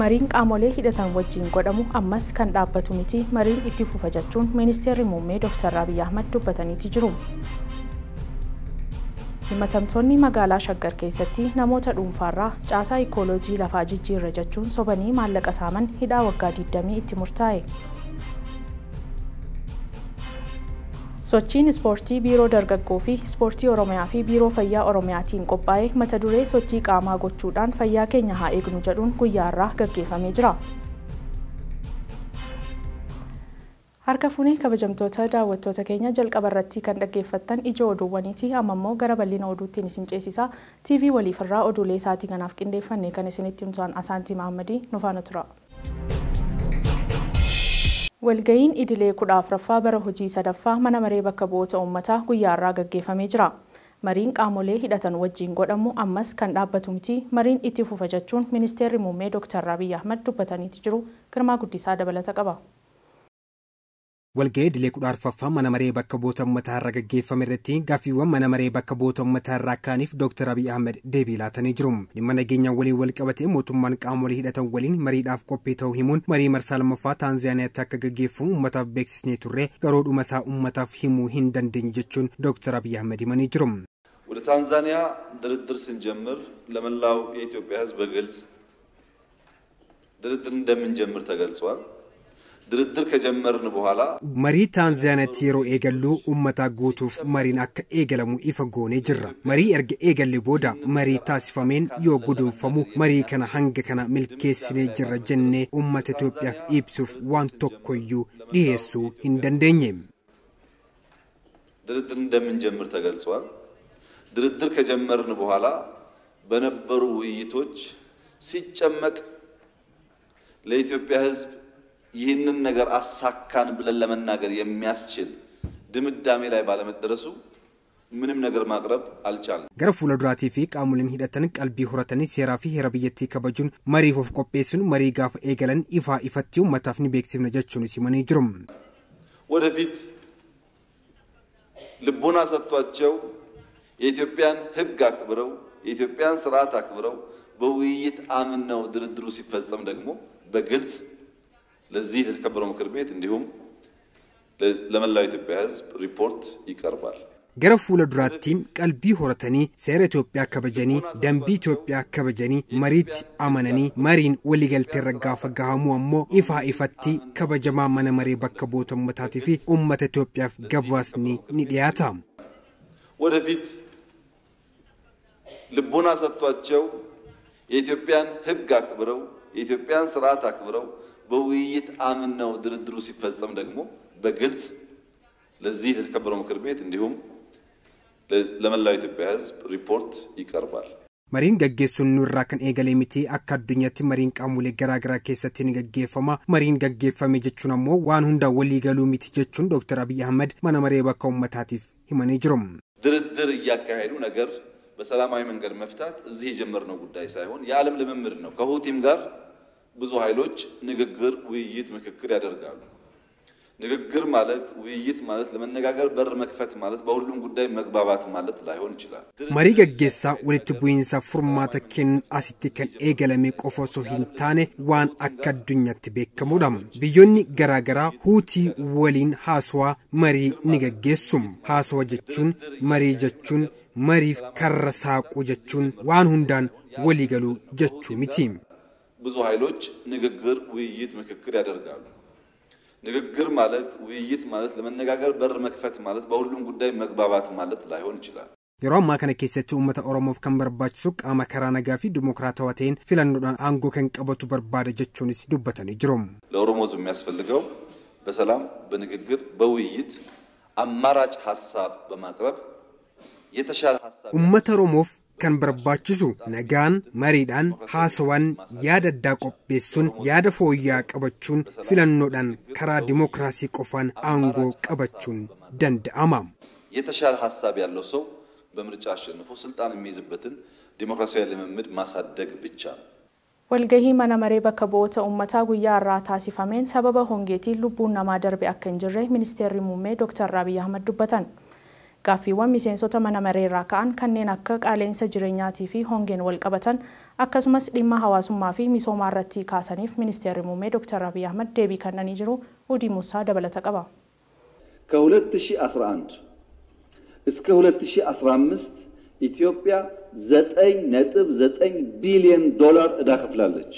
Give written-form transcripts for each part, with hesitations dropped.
Mariin qaamolee hidhatan wajjin godhamu ammas kan dhaabbatu miti, mariin itti fufa jechuun ministeerri muummee Dr. Abiy Ahmad dubbataniiti jiru. Himatamtoonni magaalaa Shaggar keessatti namoota dhuunfaarraa caasaa ikooloojii lafaa jijjiirra jechuun sobanii maallaqa saaman hidhaa waggaa 20 itti murtaa'e. Sochiin ispoortii Biiroo Dargaggoo fi Ispoortii Oromiyaa fi Biiroo Fayyaa Oromiyaatiin qophaa'e mata duree sochii qaamaa gochuudhaan fayyaa keenya haa eegnu jedhuun guyyaa har'aa gaggeeffamee jira. Harka fuunee kabajamtoota daawwattoota keenya jalqaba irratti kan dhaggeeffattan ijoo oduuwwaniiti. Amma immoo gara bal'ina oduuttiin isin ceesisa. TV waliifirraa oduulee isaatii kanaaf qindeeffanne kan isinitti himtuan Asaantii Mahammadii nu faana tura. Walga'iin idilee 14ffaa bara hojii sadaffaa mana maree bakka bu'oota uummataa guyyaa har'aa gaggeeffamee jira. Mariin qaamolee hidhatan wajjin godhamu ammas kan dhaabbatu miti, mariin itti fufa jechuun ministeerri muummee Dr. Abiy Ahmad dubbataniiti jiru. Girmaa Guddisaa dabalata qaba. Walga'ii idilee 14ffaa mana maree bakka bu'oota uummataa irra gaggeeffame irratti gaaffiiwwan mana maree bakka bu'oota uummataa irraa ka'aniif Dr. Abiy Ahmed deebii laatanii jiru. Dhimma nageenyaa waliin wal qabatee mootummaan qaamolee hidhatan waliin mariidhaaf qophii ta'uu himuun marii marsaa lammaffaa Taanzaaniyaatti akka gaggeeffamu uummataaf beeksisnee turre garuu dhuma isaa uummataaf himuu hin dandeenye jechuun Dr. Abiy Ahmed himanii jiru. ወደ ታንዛኒያ ድርድር ስንጀምር ለመላው የኢትዮጵያ ሕዝብ በግልጽ ድርድር እንደምንጀምር ተገልጿል። ድርድር ከጀመርን በኋላ Marii Taanzaaniyaatti yeroo eegallu uummata guutuuf mariin akka eegalamu ifa goonee jirra. Marii erga eegalle booda marii taasifameen yoo guduunfamu marii kana hanga kana milkeessinee jirra jennee uummata Itoophiyaaf ibsuuf waan tokkoyyuu dhiyeessuu hin dandeenye. ድርድር እንደምንጀምር ተገልጿል። ድርድር ከጀመርን በኋላ በነበሩ ውይይቶች ሲጨመቅ ለኢትዮጵያ ሕዝብ ይህንን ነገር አሳካን ብለን ለመናገር የሚያስችል ድምዳሜ ላይ ባለመደረሱ ምንም ነገር ማቅረብ አልቻልንም። Gara fuula duraatii fi qaamoleen hidhatan qalbii horatanii seeraa fi heera biyyattii kabajuun mariif of qopheessuun marii gaafa eegalan ifaa ifatti uummataaf ni beeksifna jechuun himanii jiru. ወደፊት ልቦና ሰጥቷቸው የኢትዮጵያን ሕግ አክብረው የኢትዮጵያን ስርዓት አክብረው በውይይት አምነው ድርድሩ ሲፈጸም ደግሞ በግልጽ ለዚህ ለተከበረው ምክር ቤት እንዲሁም ለመላው የኢትዮጵያ ሕዝብ ሪፖርት ይቀርባል። Gara fuula duraatti qalbii horatanii seera Itoophiyaa kabajanii dambii Itoophiyaa kabajanii mariitti amananii mariin waliigalteerra gaafa gahamu ammoo ifaa ifatti kabajamaa mana maree bakka bu'oota uummataatii fi uummata Itoophiyaaf gabaasni ni dhiyaata. ወደፊት ልቦና ሰጥቷቸው የኢትዮጵያን ሕግ አክብረው የኢትዮጵያን ስርዓት አክብረው በውይይት አምነው ድርድሩ ሲፈጸም ደግሞ በግልጽ ለዚህ ለተከበረው ምክር ቤት እንዲሁም ለመላው የኢትዮጵያ ሕዝብ ሪፖርት ይቀርባል። Mariin gaggeessuun nurraa kan eegale miti, akka addunyaatti mariin qaamolee garaagaraa keessatti ni gaggeeffama. Mariin gaggeeffame jechuun ammoo waan hunda walii galuu miti jechuun Dr. Abiy Ahmed mana maree bakka uummataatiif himanii jiru. ድርድር እያካሄዱ ነገር በሰላማዊ መንገድ መፍታት እዚህ የጀመርነው ጉዳይ ሳይሆን የዓለም ልምምድ ነው። ከሁቲም ጋር ብዙ ኃይሎች ንግግር፣ ውይይት፣ ምክክር ያደርጋሉ። ንግግር ማለት ውይይት ማለት ለመነጋገር በር መክፈት ማለት በሁሉም ጉዳይ መግባባት ማለት ላይሆን ይችላል። Marii gaggeessaa walitti bu'iinsa furmaata kennu asitti kan eegalame qofa osoo hin taane waan akka addunyaatti beekamudha. Biyyoonni garaagaraa Huutii waliin haasawaa marii ni gaggeessu. Haasawa jechuun marii jechuun mariif karra saaquu jechuun waan hundaan walii galuu jechuu miti. ብዙ ኃይሎች ንግግር፣ ውይይት፣ ምክክር ያደርጋሉ። ንግግር ማለት ውይይት ማለት ለመነጋገር በር መክፈት ማለት በሁሉም ጉዳይ መግባባት ማለት ላይሆን ይችላል። Yeroo ammaa kana keessatti uummata Oromoof kan barbaachisu qaama karaa nagaa fi dimokiraatawaa ta'een filannoodhaan aangoo kan qabatu barbaada jechuunis dubbatanii jiru. ለኦሮሞ ሕዝብ የሚያስፈልገው በሰላም በንግግር በውይይት አማራጭ ሀሳብ በማቅረብ የተሻለ ሀሳብ Uummata Oromoof kan barbaachisu nagaan mariidhaan haasawaan yaada addaa qopheessuun yaada fooyya'aa qabachuun filannoodhaan karaa dimookiraasii qofaan aangoo qabachuun danda'ama. የተሻለ ሀሳብ ያለው ሰው በምርጫ አሸንፎ ስልጣን የሚይዝበትን ዲሞክራሲያዊ ልምምድ ማሳደግ ብቻ ነው። Walgahii mana maree bakka bu'oota uummataa guyyaa har'aa taasifameen sababa hongeetiin lubbuun namaa darbe akka hin jirre ministeerri muummee Dr. Abiy Ahmad dubbatan. Gaaffiiwwan miseensota mana mareerraa ka'an kanneen akka qaala'insa jireenyaatii fi hongeen wal qabatan akkasumas dhimma hawaasummaa fi misoomaa irratti kaasaniif ministeerri muummee Dr. Abiy Ahmad deebii kennanii jiru. Udii Musaa dabalata qaba. ከ2011 እስከ 2015 ኢትዮጵያ 9.9 ቢሊዮን ዶላር ዕዳ ከፍላለች።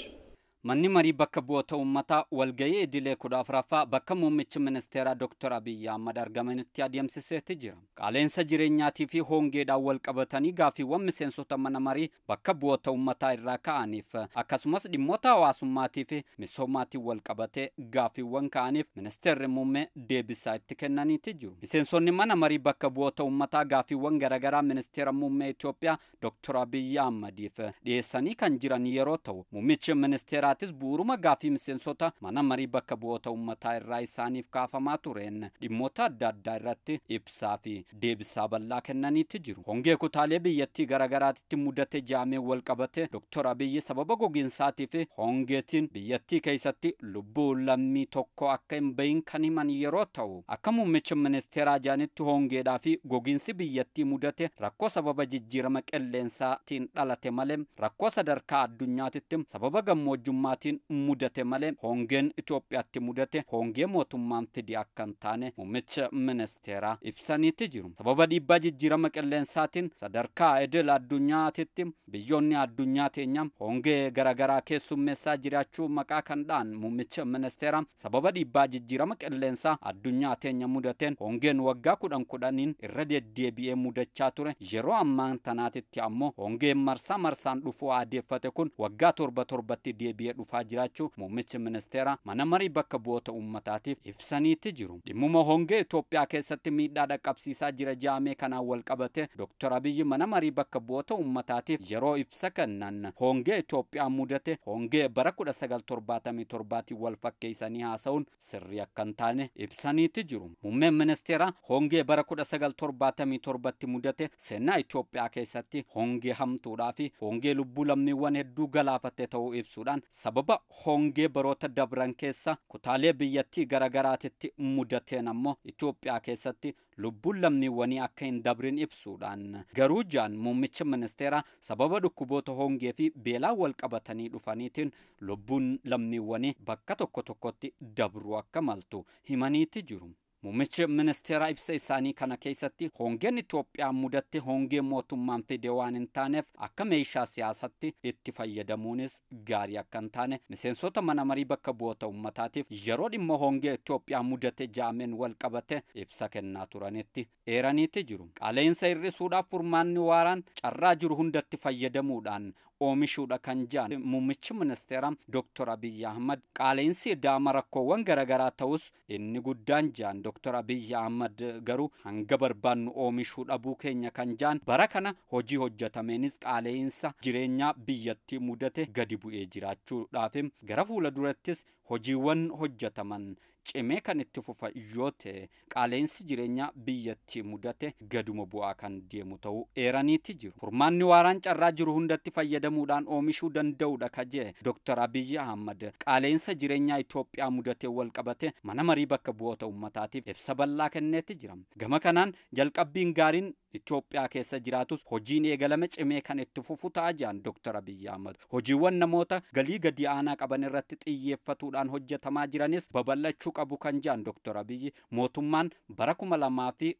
Manni marii bakka bu'oota uummataa walga'ii idilee 14ffaa bakka muummichi ministeeraa Dr. Abiyyi Ahmad argamanitti adeemsiseeti jira. Qaala'insa jireenyaatii fi hongeedhaan wal qabatanii gaaffiiwwan miseensota mana marii bakka bu'oota uummataa irraa ka'aniif akkasumas dhimmoota hawaasummaatii fi misoomaatiin wal qabatee gaaffiiwwan ka'aniif ministeerri muummee deebisaa itti kennaniiti jiru. Miseensonni mana marii bakka bu'oota uummataa gaaffiiwwan garaagaraa ministeera muummee Itoophiyaa Dr. Abiyyi Ahmadiif dhiyeessanii kan jiran yeroo ta'u, muummichi ministeeraa bu'uuruma gaaffii miseensota mana marii bakka bu'oota uummataa irraa isaaniif kaafamaa tureen dhimmoota adda addaa irratti ibsaa fi deebisaa bal'aa kennaniiti jiru. Hongee kutaalee biyyattii garaagaraatti mudate jaamee wal qabate Dr. Abiyyi sababa gogiinsaatii fi hongeetiin biyyattii keessatti lubbuu lammii tokko akka hin bahin kan himan yeroo ta'u, akka muummichi ministeeraa jaanitti hongeedhaa fi gogiinsi biyyattii mudate rakkoo sababa jijjiirama qilleensaatiin dhalate malee rakkoo sadarkaa addunyaatitti sababa gammoojjummaa mudate malee hongeen Itoophiyaatti mudate hongee mootummaan fide akka hin taane muummicha ministeeraa ibsaniiti jiru. Sababa dhiibbaa jijjiirama qilleensaatiin sadarkaa idil addunyaatitti biyyoonni addunyaa teenya hongee garaagaraa keessummeessaa jiraachuu maqaa kan dha'an muummicha ministeeraa sababa dhiibbaa jijjiirama qilleensaa addunyaa teenya mudateen hongeen waggaa 10 irra deddeebi'ee mudachaa ture yeroo ammaan tanaatitti ammoo hongeen marsaa marsaan dhufuu aadeeffate kun waggaa 7 deebi'ee dhufaa jiraachuu muummichi ministeeraa mana marii bakka bu'oota uummataatiif ibsaniiti jiru. Dhimmuma hongee Itoophiyaa keessatti miidhaa dhaqqabsiisaa jira jaamee kanaan wal qabate Dr. Abiyyi mana marii bakka bu'oota uummataatiif yeroo ibsa kennan hongee Itoophiyaa mudate hongee bara 1977 wal fakkeessanii haasa'uun sirrii akka hin taane ibsaniiti jiru. Muummeen ministeeraa hongee bara 1977 mudate seenaa Itoophiyaa keessatti hongee hamtuudhaa fi hongee lubbuu lammiiwwan hedduu galaafate ta'uu ibsuudhaan sababa hongee baroota dabran keessa kutaalee biyyattii garaagaraatitti mudateen ammoo Itoophiyaa keessatti lubbuun lammiiwwanii akka hin dabrin ibsuudhaan garuu jaan muummichi ministeeraa sababa dhukkuboota hongee fi beelaa wal qabatanii dhufaniitiin lubbuun lammiiwwanii bakka tokko tokkotti dabruu akka maltu himaniiti jiru. Muummichi ministeeraa ibsa isaanii kana keessatti hongeen Itoophiyaa mudatte hongee mootummaan fide waan hin taaneef akka meeshaa siyaasatti itti fayyadamuunis gaarii akka hin taane miseensota mana marii bakka bu'oota uummataatiif yeroo dhimma hongee Itoophiyaa mudate jaameen wal qabate ibsa kennaa turanitti eeraniiti jiru. Qaala'insa hir'isuudhaaf furmaanni waaraan carraa jiru hundatti fayyadamuudhaan oomishuudha kan jedhan muummichi ministeeraa Dr. Abiyyi Ahmad qaala'insi daama rakkoowwan garaagaraa ta'us inni guddaan jedhan Dr. Abiyyi Ahmad garuu hanga barbaannu oomishuu dhabuu keenya kan jedhan bara kana hojii hojjetameenis qaala'insa jireenyaa biyyattii mudate gadi bu'ee jiraachuudhaaf gara fuula durattis hojiiwwan hojjetaman cimee kan itti fufa yoo ta'e qaala'insi jireenyaa biyyattii mudate gaduma bu'aa kan deemu ta'uu eeraniiti jiru. Furmaanni waaraan carraa jiru hundatti fayyadamuudhaan oomishuu danda'uudha ka jee Dr. Abiyyi Ahmad qaala'insa jireenyaa Itoophiyaa mudate wal qabate mana marii bakka bu'oota uummataatiif ibsa bal'aa kenneeti jira. Gama kanaan jalqabbiin gaariin Itoophiyaa keessa jiraatus hojiin eegalame cimee kan itti fufu ta'a jedhan Dr. Abiyyi Ahmad. Hojiiwwan namoota galii gadi aanaa qaban irratti xiyyeeffatuudhaan hojjetamaa jiranis babal'achuu qabu kan jedhan Dr. Abiyyi mootummaan bara 2011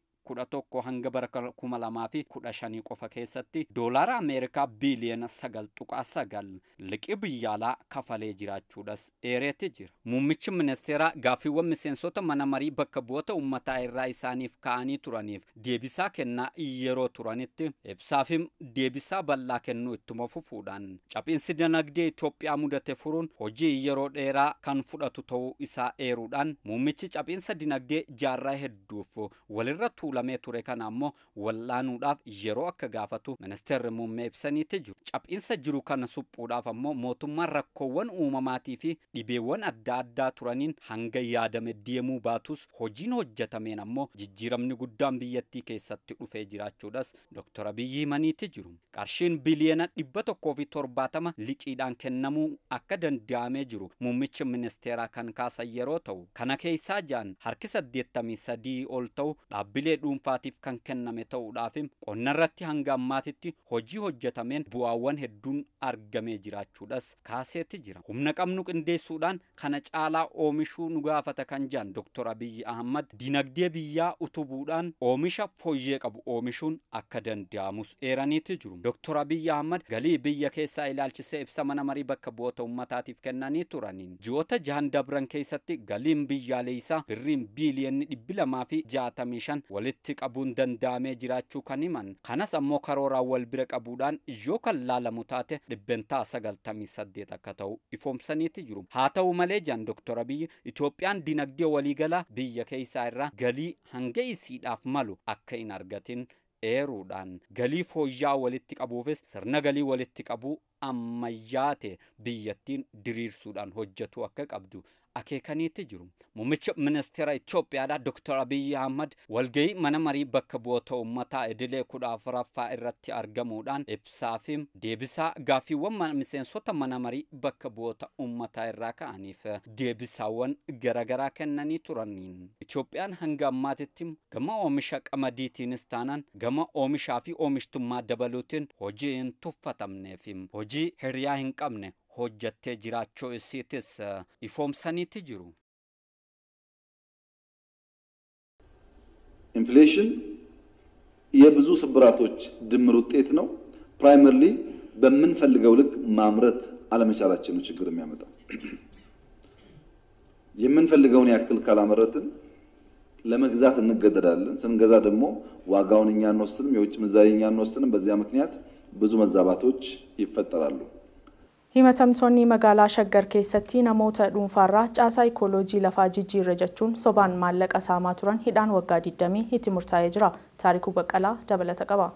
hanga bara 2015 qofa keessatti doolaara Ameerikaa biiliyoona 9.9 liqii biyya alaa kafalee jiraachuudhas eereeti jira. Muummichi ministeeraa gaaffiiwwan miseensota mana marii bakka bu'oota uummataa irraa isaaniif ka'anii turaniif deebisaa kennaa yeroo turanitti ibsaaf deebisaa bal'aa kennuu ittuma fufuudhaan caphiinsi dinagdee Itoophiyaa mudate furuun hojii yeroo dheeraa kan fudhatu ta'uu isaa eeruudhaan muummichi caphiinsa dinagdee jaarraa hedduuf walirra tuulamee ture kana ammoo wallaanuudhaaf yeroo akka gaafatu ministeerri muummee ibsaniiti jiru. Caphiinsa jiru kana suphuudhaaf ammoo mootummaan rakkoowwan uumamaatii fi dhibeewwan adda addaa turaniin hanga yaadame deemuu baatus hojiin hojjetameen ammoo jijjiiramni guddaan biyyattii keessatti dhufee jiraachuudhas Dr. Abiyyi himaniiti jiru. Qarshiin biliyoona 170 liqiidhaan kennamuu akka danda'amee jiru muummichi ministeeraa kan kaasan yeroo ta'u kana keessaa jaan harki 83 ol ta'u dhaabbilee dhuunfaatiif kan kenname ta'uudhaaf qonna irratti hanga ammaatitti hojii hojjetameen bu'aawwan hedduun argamee jiraachuudhas kaaseeti jira. Humna qabnu qindeessuudhaan kana caalaa oomishuu nu gaafata kan jedhan Dr. Abiyyi Ahmad dinagdee biyyaa utubuudhaan oomisha fooyyee qabu oomishuun akka danda'amus eeraniiti jiru. Dr. Abiyyi Ahmad galii biyya keessaa ilaalchisee ibsa mana marii bakka bu'oota uummataatiif kennanii turaniin ji'oota jahan dabran keessatti galiin biyyaalessaa birriin biiliyoonni 265 walitti qabuun danda'amee jiraachuu kan himan. Kanas ammoo karooraan wal bira qabuudhaan yoo kan laalamu taate 98% akka ta'u ifoomsaniiti jiru. Haa ta'u malee jedhan Dr. Abiyyi Itoophiyaan dinagdee waliigalaa biyya keessaa irraa galii hanga isiidhaaf malu akka hin argatin eeruudhaan galii fooyya'aa walitti qabuufis sirna galii walitti qabuu ammayyaa ta'e biyyattiin diriirsuudhaan hojjetu akka qabdu akeekaniiti jiru. Muummicha ministeera Itoophiyaadha Dr. Abiyyi Ahmad walgahii mana marii bakka bu'oota uummataa idilee 14ffaa irratti argamuudhaan ibsaa fi deebisaa gaaffiiwwan miseensota mana marii bakka bu'oota uummataa irraa ka'aniif deebisaawwan garaagaraa kennanii turaniin. Itoophiyaan hanga ammaatitti gama oomisha qamadiitiinis taanaan gama oomishaa fi oomishtummaa dabaluutiin hojii hin tuffatamnee fi hojii hiriyaa hin qabne hojjattee jiraachuu isiitis ifoomsaniiti jiru. ኢንፍሌሽን የብዙ ስብራቶች ድምር ውጤት ነው። ፕራይመርሊ በምንፈልገው ልክ ማምረት አለመቻላችን ነው ችግር የሚያመጣው። የምንፈልገውን ያክል ካላመረትን ለመግዛት እንገደዳለን። ስንገዛ ደግሞ ዋጋውን እኛ አንወስንም፣ የውጭ ምንዛሪ እኛ አንወስንም። በዚያ ምክንያት ብዙ መዛባቶች ይፈጠራሉ። Himatamtoonni magaalaa Shaggar keessatti namoota dhuunfaarraa caasaa ikooloojii lafaa jijjiirra jechuun sobaan maallaqa saamaa turan hidhaan waggaa 20 itti murtaa'ee jira. Taarikuu Baqqalaa dabalata qaba.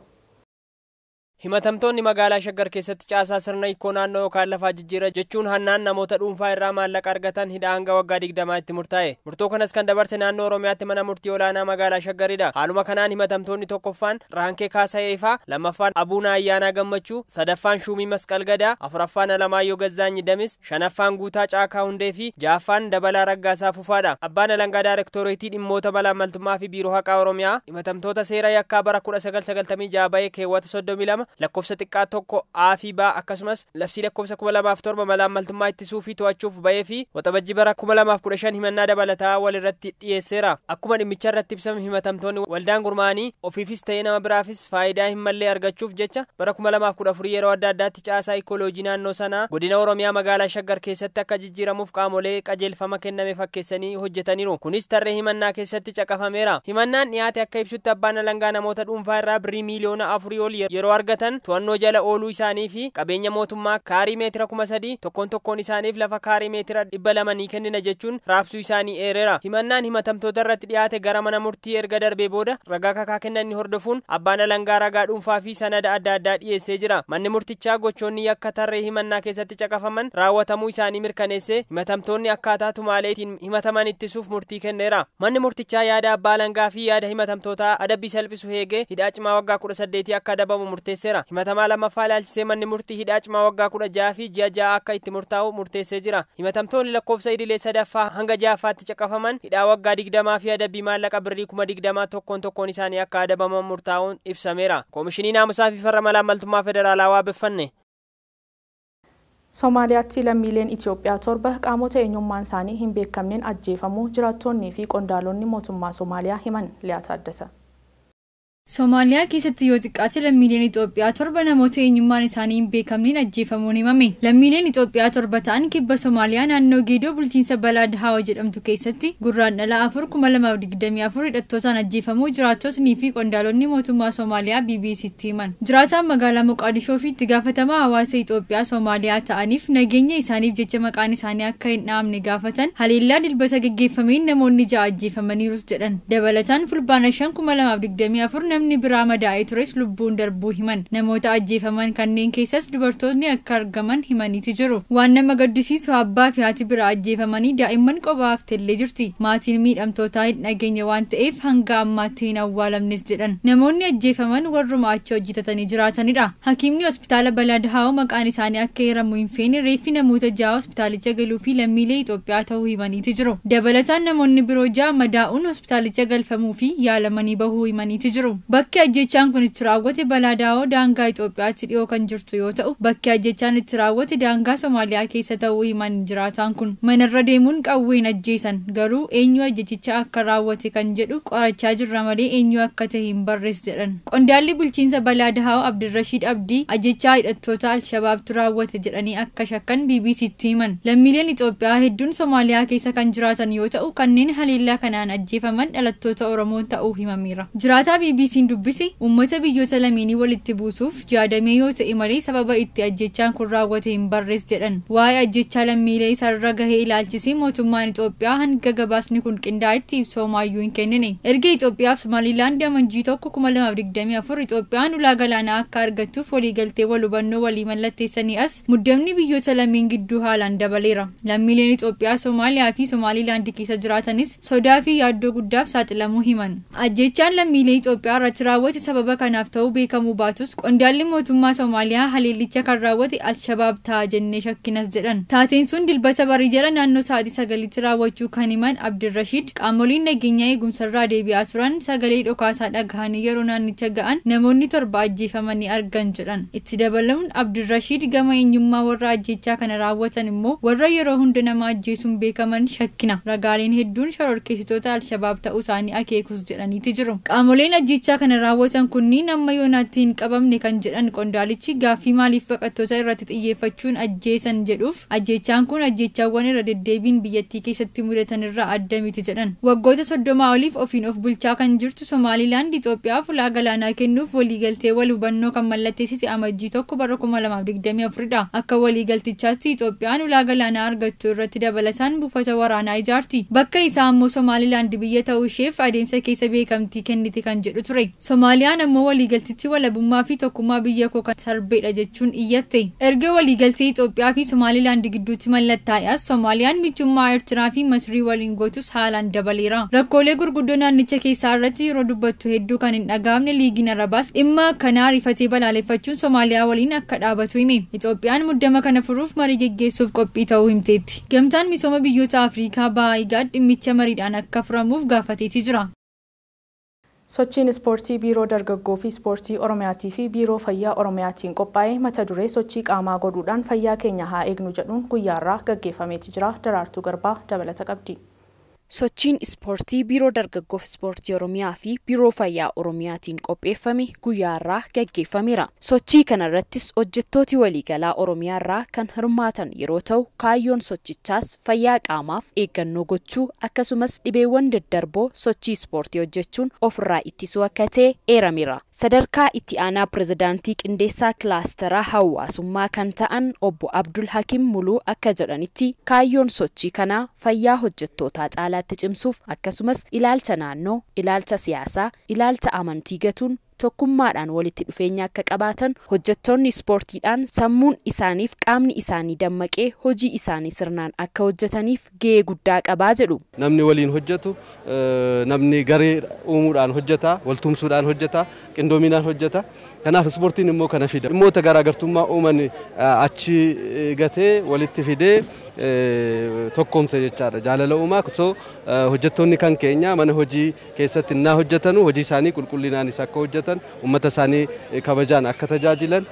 Himatamtoonni magaalaa Shaggar keessatti caasaa sirna ikoo naannoo yookaan lafaa jijjiirra jechuun hannaan namoota dhuunfaa irraa maallaqa argatan hidhaa hanga waggaa 20 itti murtaa'e. Murtoo kanas kan dabarse naannoo Oromiyaatti mana murtii olaanaa magaalaa Shaggaridha. Haaluma kanaan himatamtoonni tokkoffaan Raankee Kaasa'ee Ifaa, lammaffaan Abuunaa Ayyaanaa Gammachuu, sadaffaan Shuumii Masqal Gadaa, afuraffaan Alamaayyoo Gazzaanyi Damis, shanaffaan Guutaa Caakaa Hundee fi ja'affaan Dabalaa Raggaasaa Fufaadha. Abbaan Alangaa Daayirektoreetii dhimmoota malaamaltummaa fi Biiroo Haqaa Oromiyaa himatamtoota seera yakkaa bara 1996 bahee keewwata 32 lakkoofsa xiqqaa 1 A fi B akkasumas labsii lakkoofsa 2007 malaamaltummaa ittisuu fi to'achuuf bahee fi waxabajjii bara 2015 himannaa dabalataa walirratti dhiyeesseera. Akkuma dhimmicha irratti ibsame himatamtoonni waldaan gurmaa'anii ofiifis ta'ee nama biraafis faayidaa hin mallee argachuuf jecha bara 2014 yeroo adda addaatti caasaa ikooloojii naannoo sanaa godina Oromiyaa magaalaa Shaggar keessatti akka jijjiiramuuf qaamolee qajeelfama kenname fakkeessanii hojjetaniiru. Kunis tarree himannaa keessatti caqafameera. Himannaan dhiyaate akka ibsutti abbaan alangaa namoota dhuunfaa irraa birrii miiliyoona 4 ol yeroo argatan to'annoo jala ooluu isaanii fi qabeenya mootummaa kaarii meetira 3000 tokkoon tokkoon isaaniif lafa kaarii meetira 200 ni kennina jechuun raabsuu isaanii eereera. Himannaan himatamtoota irratti dhiyaate gara mana murtii erga darbee booda ragaa kakaa kennanii hordofuun abbaan alangaa ragaa dhuunfaa fi sanada adda addaa dhiyeessee jira. Manni murtichaa gochoonni yakka tarree himannaa keessatti caqafaman raawwatamuu isaanii mirkaneessee himatamtoonni akkaataa tumaaleetiin himataman ittisuuf murtii kenneera. Manni murtichaa yaada abbaa alangaa fi yaada himatamtootaa adabbii salphisu heegee hidhaa cimaa waggaa 18 akka adabamu murteesseera. Himatamaa lammaffaa ilaalchisee manni murtii hidhaa cimaa waggaa 16 fi ji'a 6 akka itti murtaa'u murteessee jira. Himatamtoonni lakkoofsa idilee sadaffaa hanga ja'affaatti caqafaman hidhaa waggaa 20 fi adabbii maallaqa birrii 20,000 tokkoon tokkoon isaanii akka adabaman murtaa'uun ibsameera. Koomishinii naamusaa fi farra malaamaltummaa federaalaa waabeffanne. Somaaliyaatti lammiileen Itoophiyaa 7 qaamota eenyummaan isaanii hin beekamneen ajjeefamuu jiraattonnii fi qondaalonni mootummaa Somaaliyaa himan. Liyaa Taaddasa. Somaaliyaa keessatti yoo xiqqaate lammiileen Itoophiyaa 7 namoota eenyummaan isaanii hin beekamneen ajjeefamuun himame. Lammiileen Itoophiyaa 7 ta'an kibba Somaaliyaa naannoo Geedoo bulchiinsa Balaad Haawa jedhamtu keessatti gurraandhala 4 2024 hidhattootaan ajjeefamuu jiraattotnii fi qondaalonni mootummaa Somaaliyaa BBCtti himan. Jiraataan magaalaa Moqaadishoo fi itti gaafatamaa hawaasa Itoophiyaa Somaaliyaa ta'aniif nageenya isaaniif jecha maqaan isaanii akka hin dhaamne gaafatan haleellaa dilbata geggeeffameen namoonni 6 ajjeefamaniirus jedhan. Dabalataan fulbaana 5 2024 Namni biraa madaa'ee tures lubbuun darbuu himan. Namoota ajjeefaman kanneen keessas dubartoonni akka argaman himaniiti jiru. Waan nama gaddisiisu abbaa fi haati biraa ajjeefamanii daa'imman qophaa haftellee jirti. Maatiin miidhamtootaa hin dhageenye waan ta'eef hanga ammaatti hin awwaalamnes jedhan. Namoonni ajjeefaman warruma achi hojjetatanii jiraatanidha. Hakiimni hospitaala Balaadhaawoo maqaan isaanii akka eeramu hin feene reeffi namoota 6 hospitaalicha galuu fi lammiilee Itoophiyaa ta'uu himaniiti jiru. Dabalataan namoonni biroo 6 madaa'uun hospitaalicha galfamuu fi yaalamanii bahuu himaniiti jiru. Bakki ajjechaan kun itti raawwate Balaadhaawoo daangaa Itoophiyaatti dhiyoo kan jirtu yoo ta'u, bakki ajjechaan itti raawwate daangaa Somaaliyaa keessa ta'uu himan jiraataan kun. Manarra deemuun qawween ajjeesan, garuu eenyu ajjechicha akka raawwate kan jedhu qorachaa jirra malee eenyu akka ta'e hin barrees jedhan. Qondaalli bulchiinsa Balaadhaawoo Abdirrashiid Abdii ajjechaa hidhattoota Alshabaabtu raawwate jedhanii akka shakkan BBCtti himan. Lammiileen Itoophiyaa hedduun Somaaliyaa keessa kan jiraatan yoo ta'u, kanneen haleellaa kanaan ajjeefaman dhalattoota Oromoo ta'uu himameera. Jiraataa BBC'n dubbise uummata biyyoota lameenii walitti buusuuf yaadamee yoo ta'e malee sababa itti ajjechaan kun raawwate hin barrees jedhan. Waa'ee ajjechaa lammiilee isarra gahee ilaalchisee mootummaan Itoophiyaa hanga gabaasni kun qindaa'etti ibsa homaayyuu hin kennine. Erga Itoophiyaa fi Somaalilaand Amajjii 1, 2024 Itoophiyaan ulaa galaanaa akka argattuuf waliigaltee wal hubannoo walii mallatteessanii as muddamni biyyoota lameen gidduu haalaan dabaleera. Lammiileen Itoophiyaa Somaaliyaa fi Somaalilaand keessa jiraatanis sodaa fi yaaddoo guddaaf saaxilamuu himan. Ajjechaan lammiilee Itoophiyaa irratti raawwate sababa kanaaf ta'uu beekamuu baatus qondaalli mootummaa Somaaliyaa haleellicha kan raawwate Alshabaab ta'a jennee shakkinas jedhan. Taateen sun Dilbata barii jala naannoo sa'aatii 9tti raawwachuu kan himan Abdirrashiid qaamoleen nageenyaa eegumsarraa deebi'aa turan sagalee dhokaasaa dhagahanii yeroo naannicha ga'an namoonni 7 ajjeefamanii argan jedhan. Itti dabaluun Abdirrashiid gama eenyummaa warra ajjechaa kana raawwatan immoo warra yeroo hunda nama ajjeesuun beekaman shakkina. Ragaaleen hedduun shororkeessitoota Alshabaab ta'uu isaanii akeekus jedhaniiti jiru. Qaamoleen ajjechaa kana raawwatan kunniin amma yoonaatti hin qabamne kan jedhan qondaalichi gaaffii maaliif baqattoota irratti xiyyeeffachuun ajjeesan jedhuuf ajjechaan kun ajjechaawwan irra deddeebiin biyyattii keessatti mudatan irraa adda miti jedhan. Waggoota 30 oliif ofiin of bulchaa kan jirtu Somaalilaand Itoophiyaaf ulaa galaanaa kennuuf waliigaltee wal hubannoo kan mallatteessite Amajjii 1 bara 2024dha. Akka waliigaltichaatti Itoophiyaan ulaa galaanaa argattu irratti dabalataan buufata waraanaa ijaarti. Bakka isaa ammoo Somaalilaand biyya ta'uu isheef adeemsa keessa beekamtii kenniti kan jedhu ture. Somaaliyaan ammoo waliigaltichi walabummaa fi tokkummaa biyya koo kan sarbeedha jechuun iyyatte. Erga waliigaltee Itoophiyaa fi Somaalilaand gidduutti mallattaa'e as Somaaliyaan michummaa Eertiraa fi Masrii waliin gootus haalaan dabaleera. Rakkoolee gurguddoo naannicha keessaa irratti yeroo dubbattu hedduu kan hin dhaga'amne Liigiin Arabaas dhimma kanaa ariifatee balaaleffachuun Somaaliyaa waliin akka dhaabatu hime. Itoophiyaan muddama kana furuuf marii geggeessuuf qophii ta'uu himteetti. Gamtaan misooma biyyoota Afrikaa bahaa IGAD dhimmicha mariidhaan akka furamuuf gaafateeti jira. Sochiin ispoortii Biiroo Dargaggoo fi Ispoortii Oromiyaatii fi Biiroo Fayyaa Oromiyaatiin qophaa'e mata duree sochii qaamaa godhuudhaan fayyaa keenya haa eegnu jedhuun guyyaarraa gaggeeffameeti jira. Daraartuu Garbaa dabalata qabdi. Sochiin ispoortii Biiroo Dargaggoo fi Ispoortii Oromiyaa fi Biiroo Fayyaa Oromiyaatiin qopheeffame guyyaarraa gaggeeffameera. Sochii kanarrattis hojjettooti waliigalaa Oromiyaarraa kan hirmaatan yeroo ta'u, kaayyoon sochichaas fayyaa qaamaaf eeggannoo gochuu akkasumas dhibeewwan daddarboo sochii ispoortii hojjechuun ofirraa ittisuu akka ta'e eerameera. Sadarkaa itti aanaa pirezidaantii qindeessaa kilaasteraa hawaasummaa kan ta'an obbo Abdul Hakim Muluu akka jedhanitti kaayyoon sochii kanaa fayyaa hojjettootaa caalaa cimsuuf akkasumas ilaalcha naannoo, ilaalcha siyaasaa, ilaalcha amantii gatuun tokkummaadhaan walitti dhufeenya akka qabaatan hojjettoonni ispoortiidhaan sammuun isaaniif qaamni isaanii dammaqee hojii isaanii sirnaan akka hojjetaniif gahee guddaa qabaa jedhu. Namni waliin hojjetu, namni garee uumuudhaan hojjeta, waltumsuudhaan hojjeta, qindoominaan hojjeta. Kanaaf ispoortiin immoo kana fida. Dhimmoota garaagartummaa uuman achi gatee walitti fidee tokkoomsa jechaadha. Jaalala uumaa so hojjettoonni kan keenya mana hojii keessatti innaa hojjetanu hojii isaanii qulqullinaanis akka hojjetan, uummata isaanii kabajaan akka tajaajilan,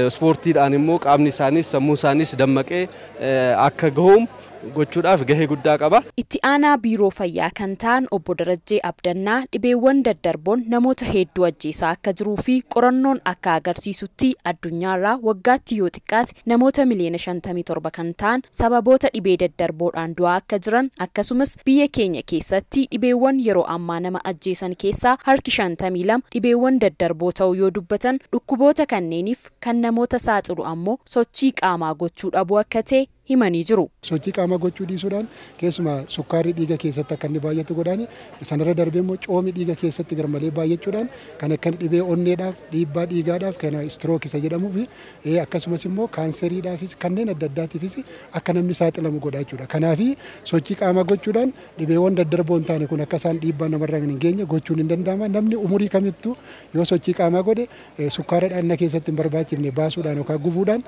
ispoortiidhaan immoo qaamni isaaniis sammuu isaaniis dammaqee akka gahuum gochuudhaaf gahee guddaa qaba. Itti aanaa Biiroo Fayyaa kan ta'an obbo Darajjee Abdannaa dhibeewwan daddarboon namoota hedduu ajjeesaa akka jiruu fi qorannoon akka agarsiisutti addunyaarraa waggaatti yoo xiqqaate namoota miliyoona 57 kan ta'an sababoota dhibee daddarboodhaan du'aa akka jiran akkasumas biyya keenya keessatti dhibeewwan yeroo ammaa nama ajjeesan keessaa harki 52 dhibeewwan daddarboo ta'uu yoo dubbatan dhukkuboota kanneeniif kan namoota saaxilu ammoo sochii qaamaa gochuu dhabuu akka ta'e himanii jiru. Sochii qaamaa gochuu dhiisuudhaan keessumaa sukkaarri dhiiga keessatti akka inni baay'atu godhaani, sanarra darbee immoo coomi dhiiga keessatti garmalee baay'achuudhaan kan akka dhibee onneedhaaf, dhiibbaa dhiigaadhaaf, kan stroke isa jedhamuu fi akkasumas immoo kaanseriidhaafis kanneen adda addaatiifis akka namni saaxilamu godha jechuudha. Kanaaf sochii qaamaa gochuudhaan dhibeewwan daddarboo hin taane kun akka isaan dhiibbaa namarraa hin geenye gochuun hin danda'ama. Namni umurii kamittuu yoo sochii qaamaa godhe sukkaara dhagna keessatti hin barbaachifne baasuudhaan yookaan gubuudhaan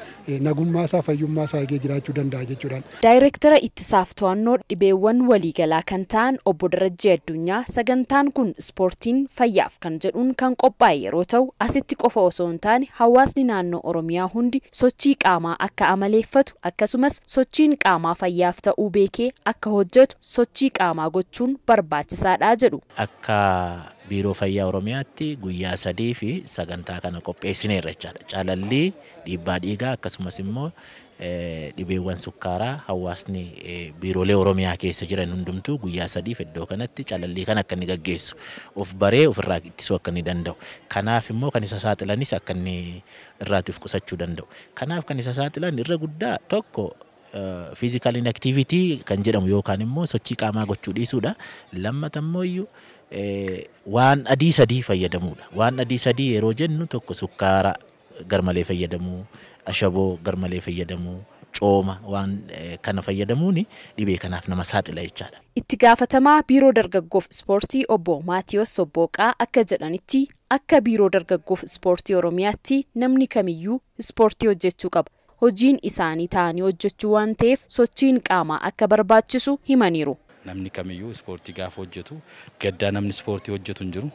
nagummaa isaa fayyummaa isaa eegee jiraachuu danda'a jechuudhaan. Daayireektara ittisaaf to'annoo dhibeewwan waliigalaa kan ta'an obbo Darajjee Addunyaa sagantaan kun ispoortiin fayyaaf kan jedhuun kan qophaa'e yeroo ta'u asitti qofa osoo hin taane hawaasni naannoo Oromiyaa hundi sochii qaamaa akka amaleeffatu akkasumas sochiin qaamaa fayyaaf ta'uu beekee akka hojjetu sochii qaamaa gochuun barbaachisaadha jedhu. Akka Biiroo Fayyaa Oromiyaatti guyyaa 3 fi sagantaa kana qopheessineerra jechaadha. Calallii dhiibbaa dhiigaa akkasumas immoo dhibeewwan sukkaaraa hawaasni biiroolee Oromiyaa keessa jiran hundumtuu guyyaa 3 iddoo kanatti calallii kana akka inni gaggeessu of baree ofirraa ittisuu akka inni danda'u. Kanaaf immoo kan isa saaxilanis akka inni irraatiif qusachuu danda'u. Kanaaf kan isa saaxilan irra guddaa tokko physical inactivity kan jedhamu yookaan immoo sochii qaamaa gochuu dhiisuudha. Lammata immoo iyyuu waan adii sadii fayyadamuudha. Waan adii sadii yeroo jennu tokko sukkaara garmalee fayyadamuu, ashaboo garmalee fayyadamuu, cooma waan kana fayyadamuun dhibee kanaaf nama saaxila jechaadha. Itti gaafatamaa Biiroo Dargaggoof Ispoortii obbo Maatiyos Sobbooqaa akka jedhanitti akka Biiroo Dargaggoof Ispoortii Oromiyaatti namni kamiyyuu ispoortii hojjechuu qaba. Hojiin isaanii ta'anii hojjechuu waan ta'eef sochiin qaamaa akka barbaachisu himaniiru. Namni kamiyyuu ispoortii gaafa hojjetu gaddaa namni ispoortii hojjetu hin jiru,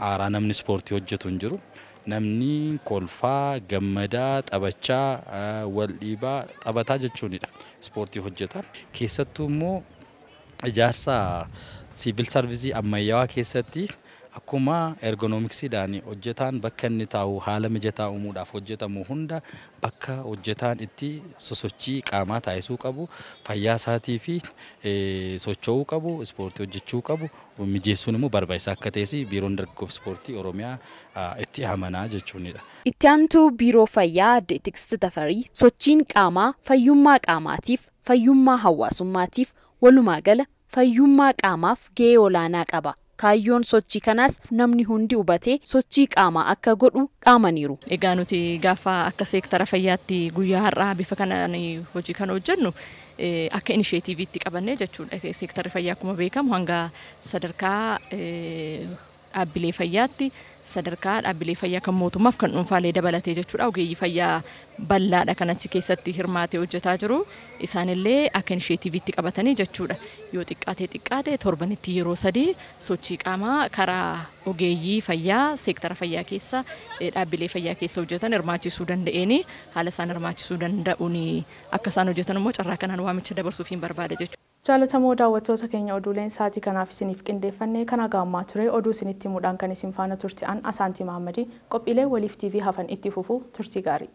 aaraa namni ispoortii hojjetu hin jiru. Namni kolfaa, gammadaa, taphachaa, wal dhiibaa, taphataa jechuunidha. Ispoortii hojjeta. Keessattuu immoo ijaarsa siivil sarvisii ammayyaawaa keessatti akkuma ergonomiksiidhaan hojjetaan bakka inni taa'u haala mijataa uumuudhaaf hojjetamu hunda bakka hojjetaan itti sosochii qaamaa taasisuu qabu, fayyaa isaatii fi socho'uu qabu, ispoortii hojjechuu qabu mijeessuun immoo barbaachisaa akka ta'es Biiroon Dargaggoof Ispoortii Oromiyaa itti amanaa jechuunidha. Itti aantuu Biiroo Fayyaa Aadde Tigist Tafarii sochiin qaamaa fayyummaa qaamaatiif, fayyummaa hawaasummaatiif, walumaa gala fayyummaa qaamaaf gahee olaanaa qaba. Kaayyoon sochii kanaas namni hundi hubatee sochii qaamaa akka godhu dhaamaniiru. Egaa nuti gaafa akka seektara fayyaatti guyyaa har'aa bifa kanaan hojii kana hojjennu akka inisheetiiviitti qabannee jechuudha. Seektarri fayyaa akkuma beekamu hanga sadarkaa dhaabbilee fayyaatti, sadarkaa dhaabbilee fayyaa kan mootummaaf kan dhuunfaalee dabalatee jechuudha. Ogeeyyii fayyaa bal'aadha kan achi keessatti hirmaatee hojjetaa jiru. Isaanillee akka inisheetiiviitti qabatanii jechuudha. Yoo xiqqaatee xiqqaate torbanitti yeroo 3 sochii qaamaa karaa ogeeyyii fayyaa seektara fayyaa keessa dhaabbilee fayyaa keessa hojjetan hirmaachisuu danda'een haala isaan hirmaachisuu danda'uun akka isaan hojjetan immoo carraa kanaan waamicha dabarsuuf hin barbaada jechuudha. Jaalatamoo daawwattoota keenya oduuleen sa'aatii kanaaf isiniif qindeeffannee kan hagaammaa ture oduu isinitti himuudhaan kan isin faana turte an Asaantii Mahammadii qophiilee Waliif TV hafan itti fufuu turtii gaarii.